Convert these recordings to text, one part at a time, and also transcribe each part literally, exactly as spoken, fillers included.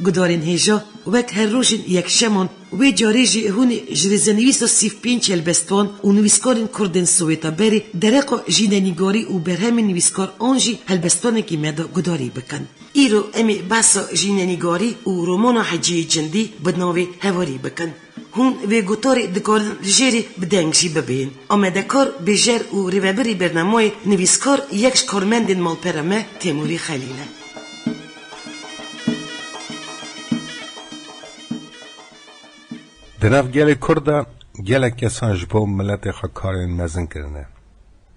Gudarên hêja, wek her rojên yekşeman, wê carê jî hûn ê ji rêzenivîsa sî û pênc helbestvan û nivîskarên Kurd ên Sowêta berê dereqa jînenîgarî û berhemên nivîskar an jî helbestvanekî me de gudarî bikin. Îro em ê behsa jînenîgarî û romana Heciyê Cindî bi navê Hewarî bikin. Hûn vê gotarê dikarin li jêrê bi deng jî bibêjin. Amadekar, bêjer û rêvebirî bernamayê nivîskar yek ji karmendên malpera me Têmûrî Xelîl e. Di nav gelê Kurd de gelek kesan ji bo miletê xwe karên mezin kirine.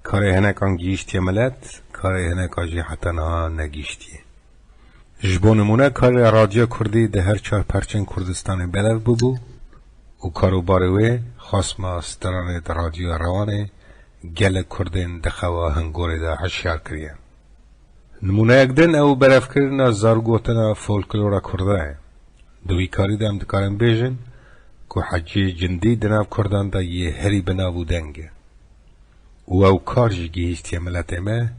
Karê hinekan gihîştiye milet, karê hinekan jî heta niha negihîştiye. Ji bo nimûne, karê Radyoya Kurdî di her çar perçên Kurdistanê belav bûbû û karûbarê wê xwesma stranê di Radyoya Rewanê gelek Kurdên di xewa hingorê de hişyar kiriye. Nimûneyek din ew berevkirina zargotina folklora Kurda ye. Di wî karî de em dikarin bêjin ku Heciyê Cindî di nav Kurdan de yê herî bi nav û deng e. Û ew kar jî gihîştiye miletê me,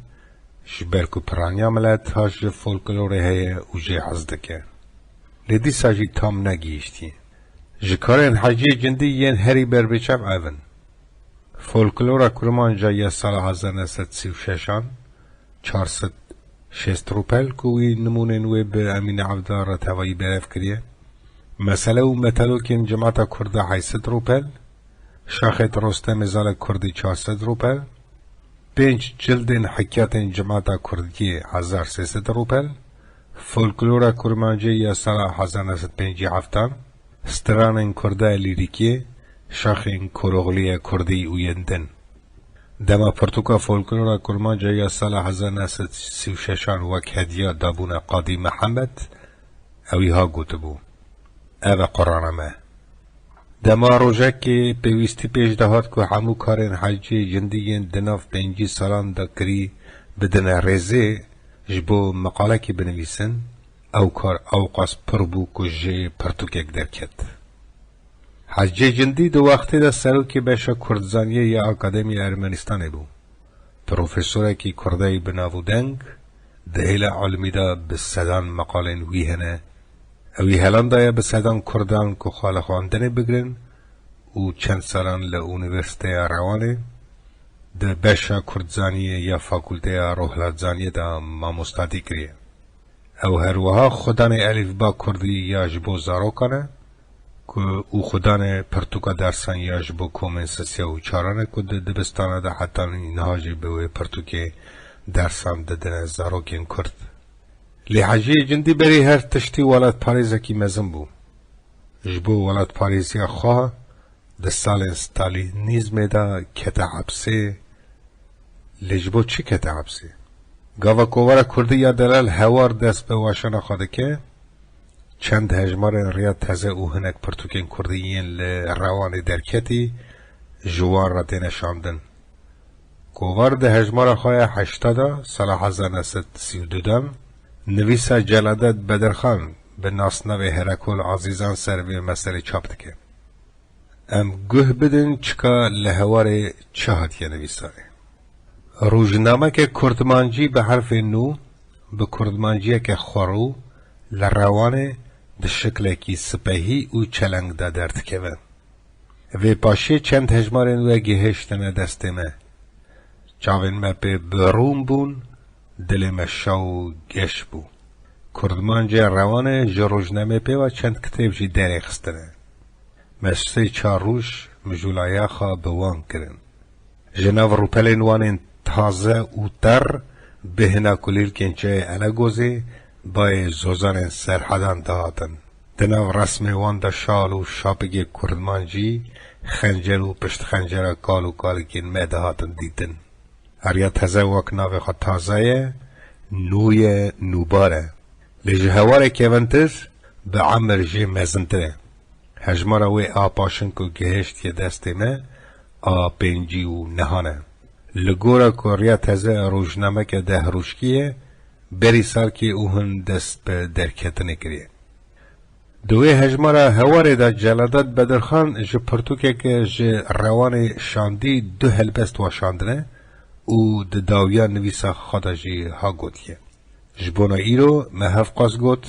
ji ber ku piraniya milet ha ji folklorê heye û jê hez dike. Lê dîsa jî tam negihîştiye. Ji karên Heciyê Cindî yên herî berbiçav ev in. Folklora Kurmanca ya sala hezar neh sed sî û şeşan, çar sed şêst rûpel, ku wî nimûnên wê bi Emîne Evda re tevayî berev kiriye. Mesele û metalokên Cemaeta Kurda heyt sed rûpel, Şaxêt Rostemê Zalek Kurdî çar sed rûpel, pênc cildên Hikayetên Cemaeta Kurdî hezar sê sed rûpel, Folklora Kurmancî ya sala hezar neh sed pêncî heftan, Stranên Kurda lîrîkî, Şaxên Koroxlî ya Kurdî û yên din. Dema pirtûka Folklora Kurmanca ya sala hezar neh sed sî û şeşan wek hediya dabûne Qadî Mihemed, ewî ha gotibû: Ev e Qurana me. Dema rojekê pêwîstî pêş de hat ku hemû karên Heciyê Cindî yên di nav pêncî salan de kirî bidine rêzê, ji bo meqalekî binivîsin, ew kar ewqas pir bû ku jê pirtûkek derket. Heciyê Cindî di wextê de serokê beşa Kurdzaniyê ya Akademiya Ermenistanê bû. Profesorekî Kurdayî bi nav û deng, di hêla ilmî de bi sedan meqalên wî hene. Ewî helan daye bi sedan Kurdan ku xwe li xwendinê bigirin û çend salan li Unîversîteya Rewanê di beşa Kurdzaniyê ya Fakulteya Rohlatzaniyê de mamostatî kiriye. Ew her wiha xwedanê elîfba kurdî ya ji bo zarokan e, ku û xwedanê pirtûka dersan ya ji bo komên sisiya û çaran e, ku di dibistana de heta niha jî bi wê pirtûkê dersan didine zarokên kurd. Lê Heciyê Cindî berî her tiştî welatparêzekî mezin bû. Ji bo welatparêziya xwe di salên Stalînîzmê de kete hepsê. Lê ji bo çi kete hepsê? Gava kovara kurdî ya delal Hewar dest bi weşana xwe dike, çend hejmarên riya teze û hinek pirtûkên kurdî yên li Rewanê derketî ji wan re têne şandin. Kovar di hejmara xwe ya heşta de, sala hezar neh sed sî û du de, nivîsa Celadet Bedirxan bi nasnavê Herekol Azîzan ser vê meselê çap dike. Em guh bidin çika li Hewarê çi hatiye nivîsarê. Rojnameke kurdmancî bi herfê nû, bi kurdmanciyeke xwerû li Rewanê di şiklekî sipehî û çeleng de derdikeve. Vê paşê çend hejmarên we gihiştine destê me. Çavên me pê bi rûn bûn, dilê me şaw û geş bû. Kurdmanca Rewanê ji rojnamê pê ve çend kitêb jî derêxistine. Me sê çar roj mijûlaya xwe bi wan kirin. Ji nav rûpelên wan ên taze û ter, bêhna kulîlkên çayê Elegozê, bayê zozanên Serhedan dihatin. Di nav resmê wan de şal û şapigê kurdmancî, xencer û piştxencera kal û kalikên me dihatin dîtin. Heriya teze wek navê xwe taze ye, nû ye, nûbar e. Lê ji Hewarê kevintir, bi emir jê mezintir e. Hejmara wê a paşin ku gihiştiye destê me, a pêncî û nehan e. Li gora ku riya teze rojnameke dehrojkî ye, berî salkê û hin dest bi derketinê kiriye. Di wê hejmara Hewarê de Celadet Bedirxan ji pirtûkeke ji Rewanê şandî du helbest weşandine û di dawiya nivîsa xwe de jî ha gotiye: Ji bona îro me hevqas got,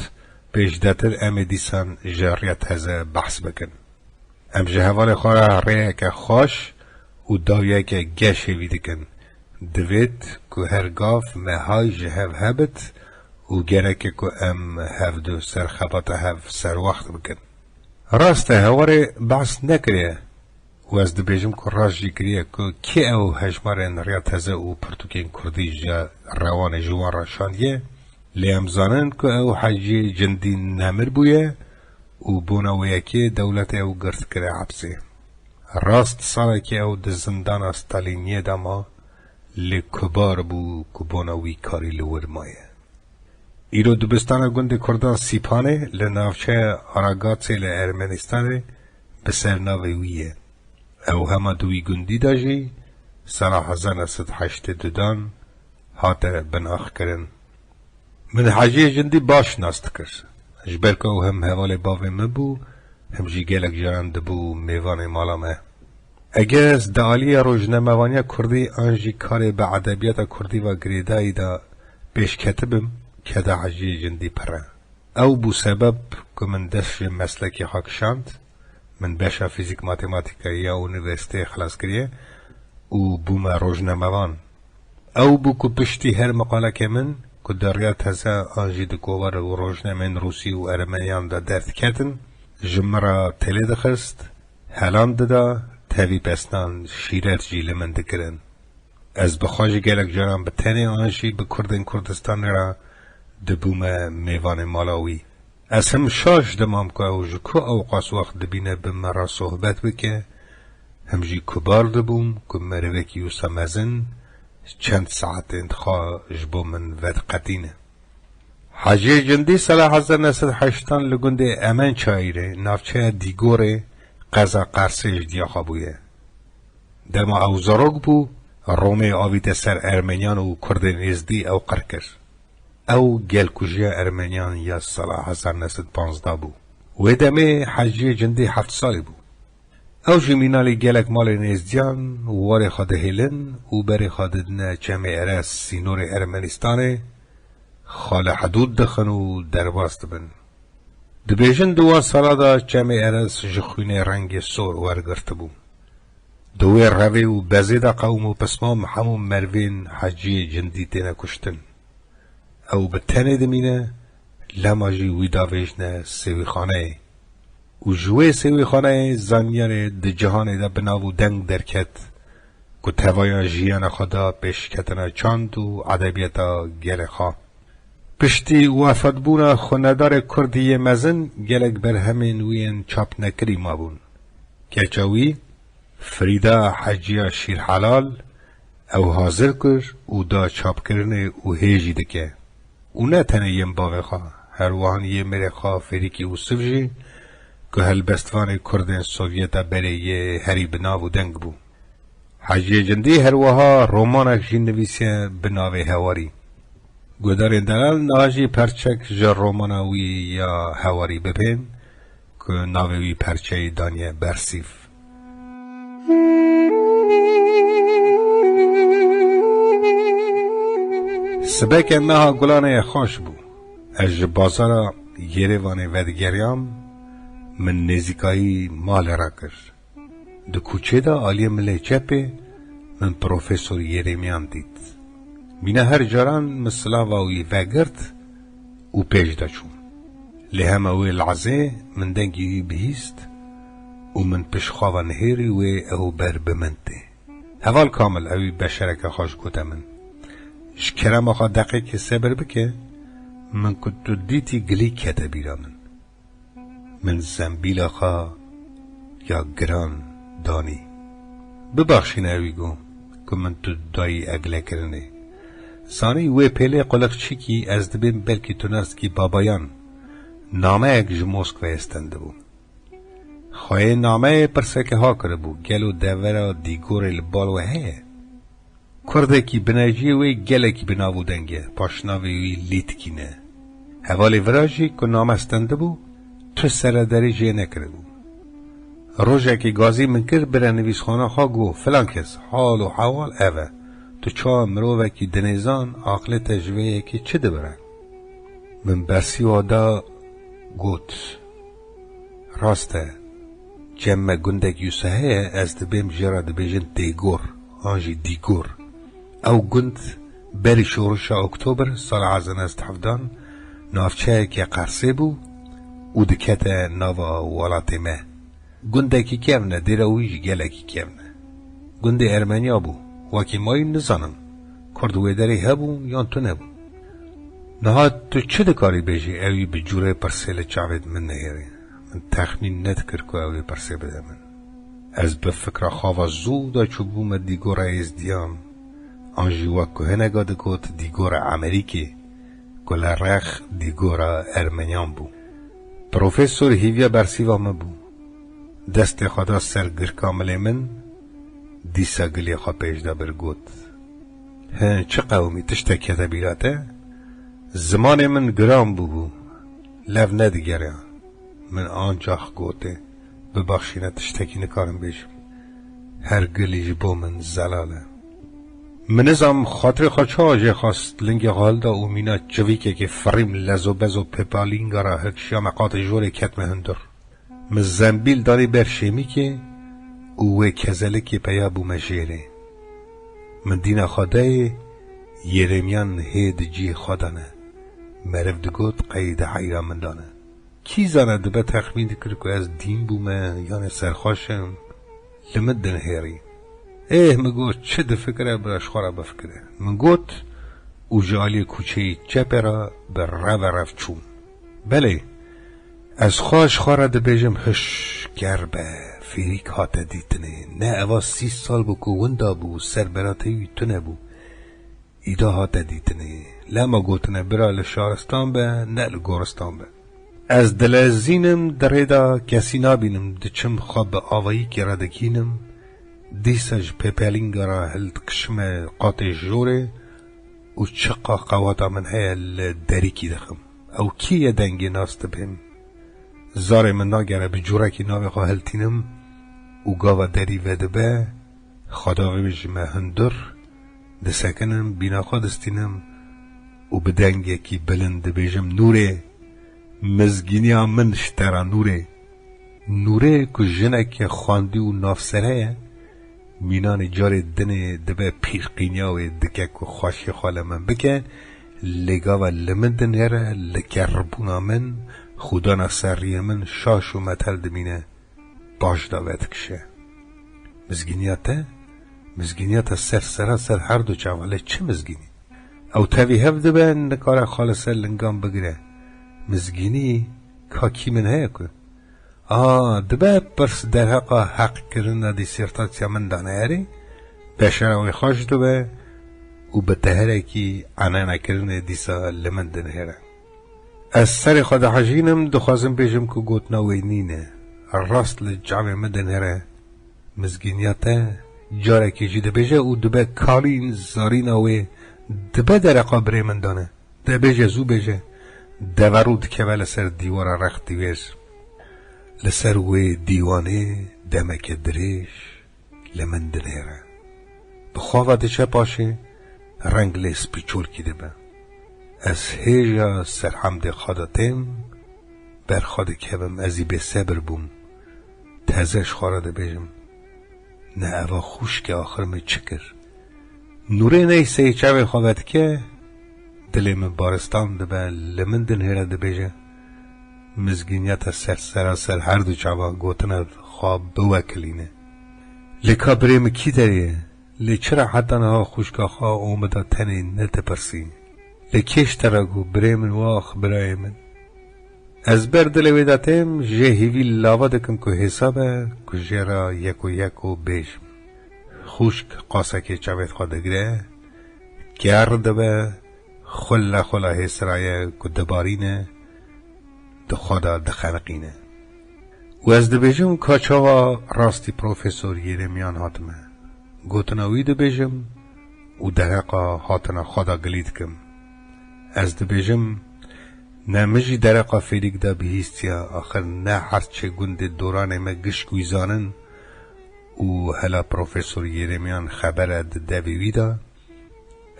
Pêşdetir em ê dîsan ji riya teze behs bikin. Em ji hevalê xwe re rêyeke xweş û dawiyeke geş hêvî dikin. Divêt ku her gav me hay ji hev hebit û gerek e ku em hevdu ser xebata hev serwext bikin. Rast e, hewarê behs nekiriye û ez dibêjim ku rast jî kiriye ku kê ew hejmarên riya teze û pirtûkên kurdî ji rewanê ji wan re şandiye, lê em zanin ku ew Heciyê Cindî nemir bûye û bona wê yekê dewletê ew girt kire hepsê. Rast salekê ew di zindana Stalîniyê de ma, lê kubar bû ku bona wî karî li wir maye. Îro dibistana gundê Kurdan Sîpanê li navçeya Aragatsê li Ermenistanê bi ser navê wî ye. Ew hema di wî gundî de jî sala hezar neh sed heştê dudan hate binaxkirin. Min Heciyê Cindî baş nas dikir. Ji ber ku ew hem hevalê bavê min bû, hem jî gelek caran dibû mêvanê mala me. Eger ez di aliyê rojnamevaniya kurdî an jî karê bi edebiyata kurdî ve girêdayî de pêş ketibim, keda Heciyê Cindî pir e. Ew bû sebeb ku min dest ji meslekê xwe kişand, min beşa fîzîk matematîkayê ya unîversîteyê xilas kiriye û bûme rojnamevan. Ew bû ku piştî her meqaleke min ku di riya teze an jî di kovar û rojnameyên rûsî û ermeniyan de derdiketin, ji min re têlê dixist, helan dida, tevî pesnan şîret jî li min dikirin. Ez bi xwe jî gelek caran bi tenê an jî bi kurdên Kurdistanê re dibûme mêvanê mala wî. Ez him şaş dimam ku ew ji ku ewqas wext dibîne bi min re sohbet bike, him jî kubar dibûm ku merivekî wisa mezin çend saetên xwe ji bo min vediqetîne. Heciyê Cindî sala hezar neh sed heştan li gundê Emençayîrê, navçeya Dîgorê, qeza Qersê ji diya xwe bûye. Dema ew zarok bû, Romê avîte ser Ermeniyan û Kurdên Êzdî ew qir kir. Ew gelkujiya Ermeniyan ya sala hezar neh sed panzdeh bû. Wê demê Heciyê Cindî heft salî bû. Ew jî mînalî gelek malên Êzdiyan warê xwe dihêlin û berê xwe didine Çemê Eres, sînorê Ermenistanê, xwe li hidûd dixin û derbas dibin. Dibêjin di wan sala de Çemê Eres ji xwînê rengê sor wergirtibû. Di wê revê û bezê de qewim û pismam hemû merivên Heciyê Cindî têne kuştin. Ew bi tenê dimîne, lema jî wî davêjne sêwîxaneyê. Û ji wê sêwîxaneyê zanyarê di cihanê de bi nav û deng derket, ku tevaya jiyana xwe da pêşketina çand û edebiyata gelê xwe. Piştî wefatbûna xwenedarê kurdî yê mezin, gelek berhemên wî yên çapnekirî mabûn. Keça wî, Frîda Heciya Şîrhelal, ew hazir kir û da çapkirinê û hê jî dike. Û ne tenê yên bavê xwe, her wiha yê mêrê xwe Fêrîkî Ûsiv jî, ku helbestvanê kurdên Sovyeta berê yê herî bi nav û deng bû. Heciyê Cindî her wiha romanek jî nivîsiye bi navê Hewarî. Guhdarên delal niha jî perçek ji romana wî ya Hewarî bibên, ku navê wî perçeyê daniye Bersîv. Sibeke meha Gulanê xweş bû. Ez ji bazara Yerêvanê vedigeriyam, min nêzîkayî malê re kir. Di kuçê de aliyê min lê çepê min Profesor Yerêmiyan dît. Mîna her caran min silava wî vegirt û pêş de çûm. Lê hema wê lehzê min dengê wî bihîst û min pişt xwe ve nihêrî wê ew ber bi min tê. Heval Kamil, ewî beşereke xweş gote min. Ji kerema xwe deqekê sebir bike, min ku tu dîtî gilî kete bîra min. Min zembîla xwe ya giran danî. Bibaxşîne ewî got ku min tu dayî eglekirinê. Zanî wê pêlê quliqçîkî ez dibêm belkî tu nas dikî babayan. Nameyek ji Moskwayê stendibû. Xweyê nameyê pirseke ha kiribû, gelo devera Dîgorê li bal we heye? Kurdekî bineciyê wê gelekî bi nav û deng e, paşnavê wî Lîtkîn e. Hevalê vira jî ku name stendibû, tu serederê jê nekiribû. Rojekê gazî min kir bire nivîsxana xwe, got, filan kes, hal û hewal ev e. Tu çawa mirovekî dinêzan, aqilê te ji vê yekê çi dibire? Min bersî wa da, Got: Rast e, cem me gundek Yûse heye, ez dibêm jê re dibêjin Têgor an jî Dîgor. Ew gund berî şorişa Oktober sala hezar neh sed hevdan navçeyeke qersê bû û dikete nava welatê me. Gundekî kevn e, dêra wî jî gelekî kevn e. Gundê Ermeniya bû, wekî mayî nizanim, Kurd wê derê hebûn yan tune bûn. Niha tu çi dikarî bêjî, ewî bi cûrê pirsê li çavê min nihêrî. Min texmîn nedikir ku ew ê pirsê bide min. Ez bi fikra xava zû de çûbûme Dîgora Êzdiyan, an jî wek ku hineka digot Dîgora Amerîkê, ku li rex Dîgora Ermeniyan bû. Profesor hîviya bersîva min bû. Destê xwe da ser girka milê min, dîsa gilê xwe pêş de bir got: Hi, çi qewimî, tiştek kete bîra te? Zimanê min giran bûbû, lev nedigeriya. Min ancax gotê: Bibexşîne, tiştekî nikarim bêjim. Her gilî ji bo min zelal e. Min nizam xatirê xwe çawa jê xwest, lingê xwe hilda û mîna çivîkekê firîm lezo bezo pêpalînga re hilkişiyame qatê jorê ketme hundir. Min zembîl danî ber şêmîkê û wê kezelikê peya bûme jêrê. Min dîna xwe dayê, Yerêmiyan hê di cihê xwe de ne. Meriv digot qey di heyra min de ne. Kî zane, dibe texmîn dikir ku ez dîn bûme yanê serxweş im. Li min dinihêrî. Êh, min got, çi difikire, bira ji xwe re bifikire. Min got û ji aliyê kuçeyê çepê re bi rev ve rev çûm. Belê, ez xwe ji xwe re dibêjim, hiş, ker be, fêrîk hate dîtinê. Ne eva sî sal bû ku winda bû, ser beratê wî tune bû. Îda hate dîtinê. Lema gotine, bira li şaristan be, ne li goristan be. Ez dilezînim, di rê de kesî nabînim, diçim xwe bi avayîkê re dikînim, dîsa ji pêpelînga re hildikişime qatê jorê û çiqa qewata min heye li derîkî dixim. Ew kî ye dengê nas dibêm? Zarê min nagere, bi cûrekî navê xwe hiltînim û gava derî vedibe, xwe davêjime hundir, disekinim, bîna xwe distînim û bi dengekî bilind dibêjim: Nûrê, mizgîniya min ji te re, Nûrê. Nûrê ku jineke xwendî û navsere ye, mînanê carê dinê dibe pîrqîniya wê, dike ku xweşiyê xwe li min bike, lê gava li min dinêre, li kerbûna min, xwedana ser riyê min şaş û metel dimîne, paş de vedikişe. Mizgîniya te? Mizgîniya te ser sera ser her du çavan, lê çi mizgînî? Ew tevî hev dibe, nikare xwe li ser lingan bigire. Mizgînî ka kî min heye ku? A, dibe pirs derheqa heqkirina dîsertasiya min de ne, erê, beşera wê xweş dibe û bi teherekî enenekirinê dîsa li min dinihêre. Ez serê xwe dihejînim, dixwazim bêjim ku gotina wê nîne. Rast li çavê min dinihêre. Mizgîniya te, carekê jî dibêje û dibe kalîn zarîna wê, dibe dereqa birê min dane. Dibêje, zû bêje. Deverû dikeve li ser dîwara rex dîwêr. Li ser wê dîwanê demeke dirêj li min dinêre. Bi xwe ve diçe paşê, reng lê spîçolkî dibe. Ez hêja serhemdê xwe de têm, ber xwe dikevim, ez î bêsebir bûm. Teze ji xwe re dibêjim, ne eva xwişk e, axir min çi kir? Nûrê neyse çavê xwe vedike, dilê min baristan dibe, li min dinihêre dibêje, mizgîniya te ser sera ser her du çavan gotina xwe biwekilîne. Lê ka birê min kî derê ye? Lê çira heta niha xwişka xwe omida tenê nedipirsî? Lê kê ji te re got, birê min, wax birayê min? Ez ber dilê wê de têm, jê hêvî lava dikim ku hêsa be, ku jê re yeko yeko bêjim. Xwişk qasekê çavê xwe digire, ker dibe, xula xula hêsiraye ku dibarîne, di xwe de dixeniqîne. Û ez dibêjim ka çawa rastî Profesor Yeremiyan hatime. Gotina wî dibêjim û dereqa hatina xwe de gilî dikim. Ez dibêjim, ne min jî dereqa fêrîk de bihîstiya, axir ne her çê gundê doranê me gişk wî zanin û hela Profesor Yeremiyan xebere di devê wî de,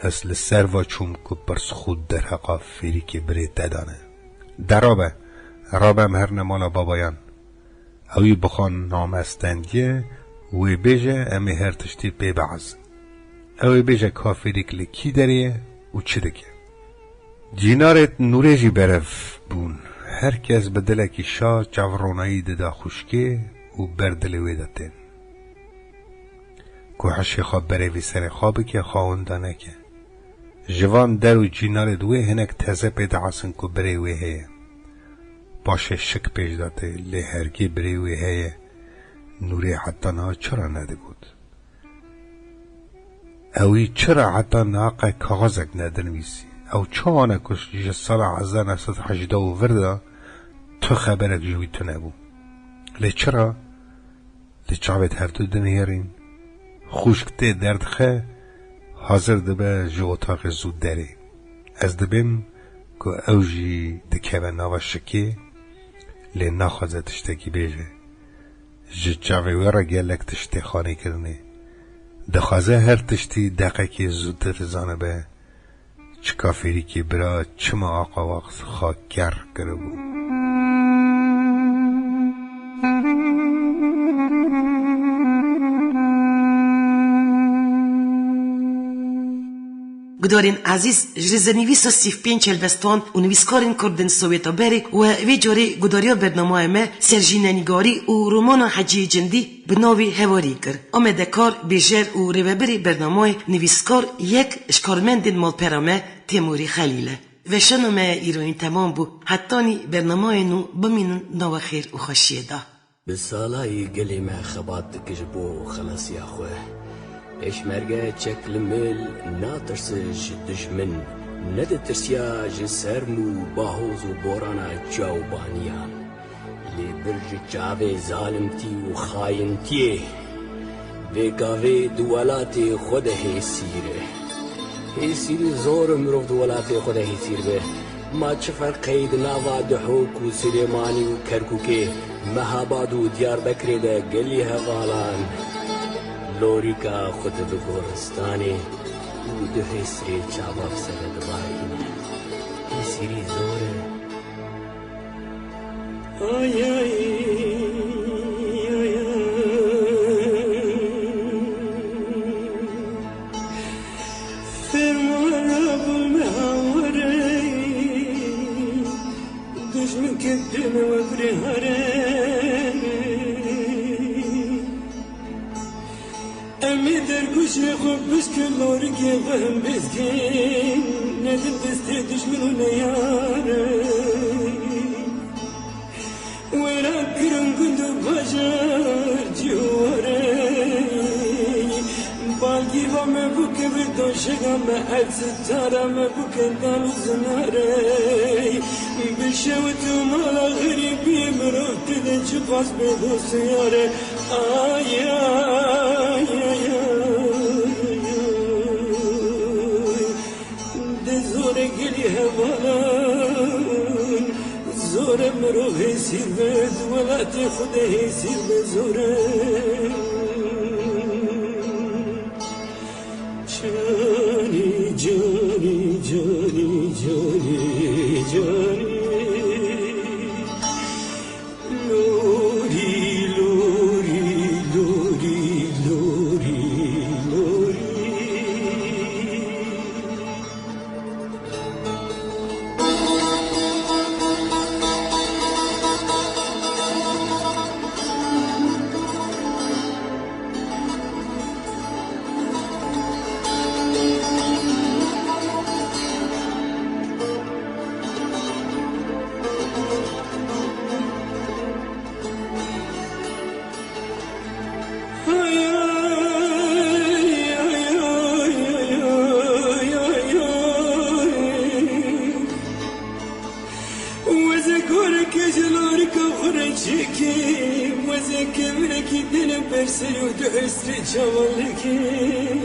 ez li ser va çûm ku pirs xwe derheqa fêrîkê birê te dane. Derabe, Rabe em herine mala babayan. Ewî bixwe name stendiye, wê bêje em ê her tiştî pê biezin. Ew ê bêje kafirîk li kî derê ye û çi dike. Cînarêt nûrê jî berev bûn. Her kes bi dilekî şa çavronayî dida xwişkê û ber dilê wê de tên. Ku hişê xwe berevî serê xwe bike, xwe winda neke. Ji van der û cînarêt wê hinek teze pê diasin ku birê wê heye. Paşê şik pêş de tê, lê hergê birê wê heye. Nûrê heta niha çira nedigot? Ewî çira heta niha qe kaxezek nedinivîsî? Ew çawa ne ku ji sala hezar neh sed heştê û vir de tu xeberek ji wî tune bû? Lê çira? Lê çavêt hevdu dinihêrîn. Xwişk tê derdixe, hazir dibe ji otaqê zû derê. Ez dibêm ku ew jî dikeve nava şikê, lê naxwaze tiştekî bêje. Ji çavê wê re gelek tişt tê xanîkirinê. Dixwaze her tiştî deqekê zûtir zanibe. Çi kafirîkî bira, çima aqa wext xwe ker kiribû? Gudarên ezîz, ji rêzenivîsa sî û pênc helbestvan û nivîskarên kurd in Sowêta berê we vê carê gudariya bernameyê me serjînenîgarî û romana Heciyê Cindî bi navê Hewarî kir. Amadekar, bêjer û rêvebirê bernameyê nivîskar yek ji karmendên malpera me Têmûrî Xelîl e. Weşana me îroyîn temam bû. Hetanî bernameyê nû bimînin nava xêr û xweşiyê de. Bi salayî gelê me xebat dike ji bo xelasiya xwe. Pêşmerge çek li mil natirse ji dijmin, neditirsiya ji serm û bahoz û borana çawbaniyan. Lê bir ji çavê zalimtî û xayintiyê, vê gavê di welatê xwe de hêsîr e. Hêsîrî zor e mirov di welatê xwe de hêsîr be. Ma çi ferqeyî di nava Duhok û Silêmanî û Kerkûkê, Mehabad û Diyarbekirê de gelî hevalan lorîka xwe dibe goristanê û di hêsirê çava bi ser re dibarîne. Hêsîrî zor e. Ay, ay, ay, ay. Ferman Rabbul Mehaware, dijmin ketine we birê hare. Em ê dergûşê xwe bişkin, lorikê xwe hem bizgin, nedin destê dijmin û neyare. Wêran kirin gund û bajar cî û warê. Balgîva me bû kevir doşega me, erd sitara me bû kendal û zinarê. Bi şewit û mala xerîbî mirov dide çiqas bê dost û yare. Ay, ay, ay, ay, ay. De zor e gelî hevalan, zor e mirov hêsîr be, di welatê xwe de hêsîr be, zor e. Canî, canî, canî, canî, canî. Lorî, lorî, lorî, lorî, lorî. Weze goreke ji lorika xwe re çêkim, weze kevirekî dene ber serî û du hesrê çawan lekim.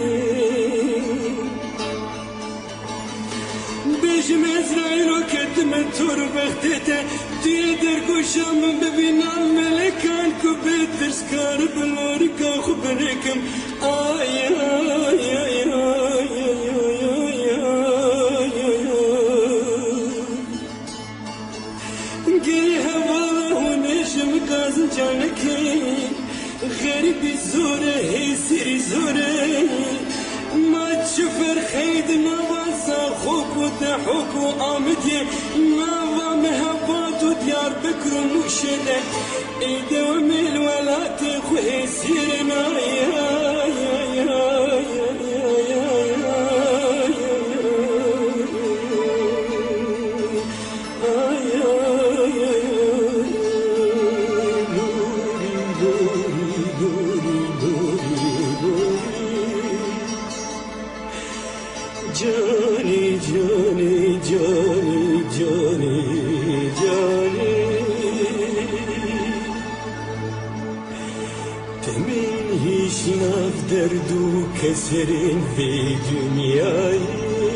Bêjim Ezraîlo ketime tor bextê te, tu yê dergoşa min bibî nav melekan ku bê tirs karibin lorika xwe binêkim. Ay, ay, ay, ay. Gel hevala hûn ê ji min gazin canekê. Xerîbî zor e, hêsîrî zor e. Ma çi ferqey di nava Zaxok û Dehok û Amidiyê, nava Mehebat û Diyarbekir û Mûşê de. Êdî em ê li welatê xwe hêsîr in. Ay, ay, ay, ay, ay, ay, ay, ay, ay. Canî, canî, canî, canî, canî. Temên hîş nav derd û keserên vê dinyayê.